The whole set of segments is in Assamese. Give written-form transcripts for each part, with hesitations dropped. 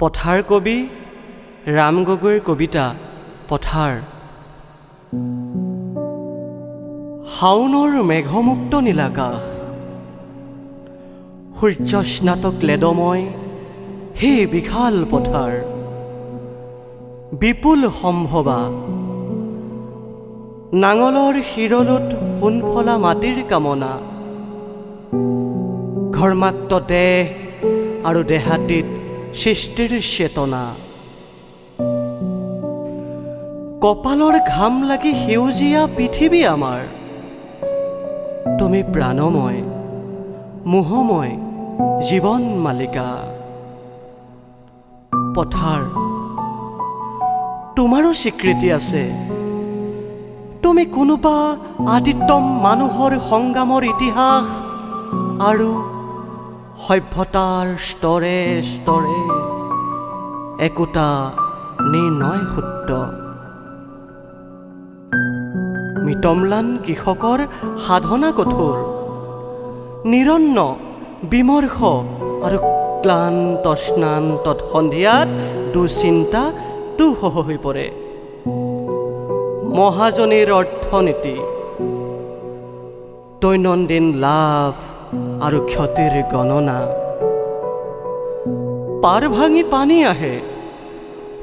পথাৰ কবি ৰাম গগৈৰ কবিতা পথাৰ। শাওনৰ মেঘমুক্ত নীলাকাশ, সূৰ্য স্নাতক লেদময় সেই বিশাল পথাৰ, বিপুল সম্ভৱা নাঙলৰ শিৰলোত সোণফলা মাটিৰ কামনা, ঘৰ্মাক্ত দেহ আৰু দেহাটিত সৃষ্টিৰ চেতনা, কপালৰ ঘাম লাগি সেউজীয়া পৃথিৱী আমাৰ। তুমি প্ৰাণময় মোহময় জীৱন মালিকা। পথাৰ, তোমাৰো স্বীকৃতি আছে। তুমি কোনোবা আদিতম মানুহৰ সংগ্ৰামৰ ইতিহাস আৰু সভ্যতাৰ স্তৰে স্তৰে একোটা নিৰ্ণয় সূত্ৰ। মিতম্লান কৃষকৰ সাধনা কঠোৰ, নিৰন্ন বিমৰ্ষ আৰু ক্লান্ত স্নান্ত সন্ধিয়াত দুচিন্তা দুঃসহ হৈ পৰে। মহাজনীৰ অৰ্থনীতি, দৈনন্দিন লাভ আৰু ক্ষতিৰ গণনা, পাৰ ভাঙি পানী আহে,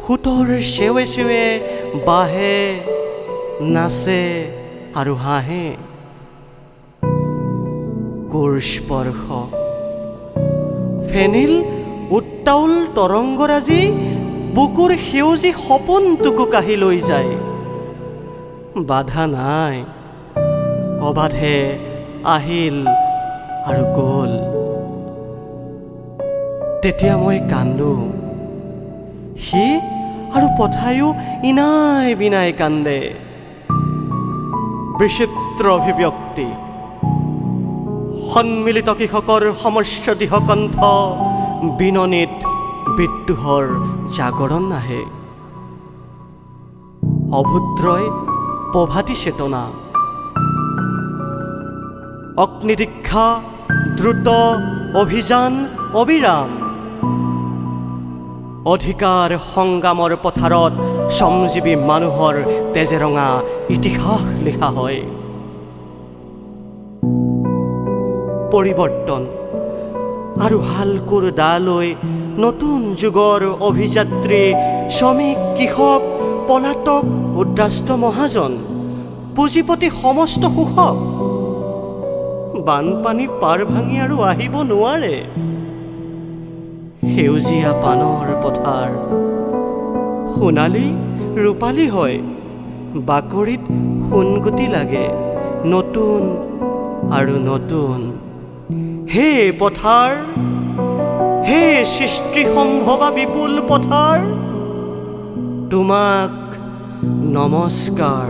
সোঁতৰ চেৱে চেৱে বাঢ়ে, নাচে আৰু হাঁহে। কোৰ স্পৰ্শ, ফেনিল উত্তাউল তৰংগৰাজি বুকুৰ সেউজী সপোনটোকো কাঢ়ি লৈ যায়। বাধা নাই, অবাধে আহিল আৰু গ'ল। তেতিয়া মই কান্দো, সি আৰু পথায়ো ইনাই বিনাই কান্দে। বিচিত্ৰ অভিব্যক্তি, সন্মিলিত কৃষকৰ সমস্ত দৃঢ়কণ্ঠ বিননিত বিদ্ৰোহৰ জাগৰণ আহে। অভূদ্ৰই প্ৰভাতী চেতনা, অগ্নিদীক্ষা, দ্ৰুত অভিযান অবিৰাম। অধিকাৰ সংগ্ৰামৰ পথাৰত শ্ৰমজীৱী মানুহৰ তেজেৰঙা ইতিহাস লিখা হয়। পৰিৱৰ্তন আৰু হালকুৰ দা লৈ নতুন যুগৰ অভিযাত্ৰী শ্ৰমিক, কৃষক, পলাতক উদ্ৰাষ্ট মহাজন, পুঁজিপতি সমস্ত শোষক। বানপানী পাৰ ভাঙি আৰু আহিব নোৱাৰে। সেউজীয়া পানৰ পথাৰ সোণালী ৰূপালী হয়, বাকৰিত সোণগুটি লাগে নতুন আৰু নতুন। হে পথাৰ, হে সৃষ্টি সম্ভৱা বিপুল পথাৰ, তোমাক নমস্কাৰ।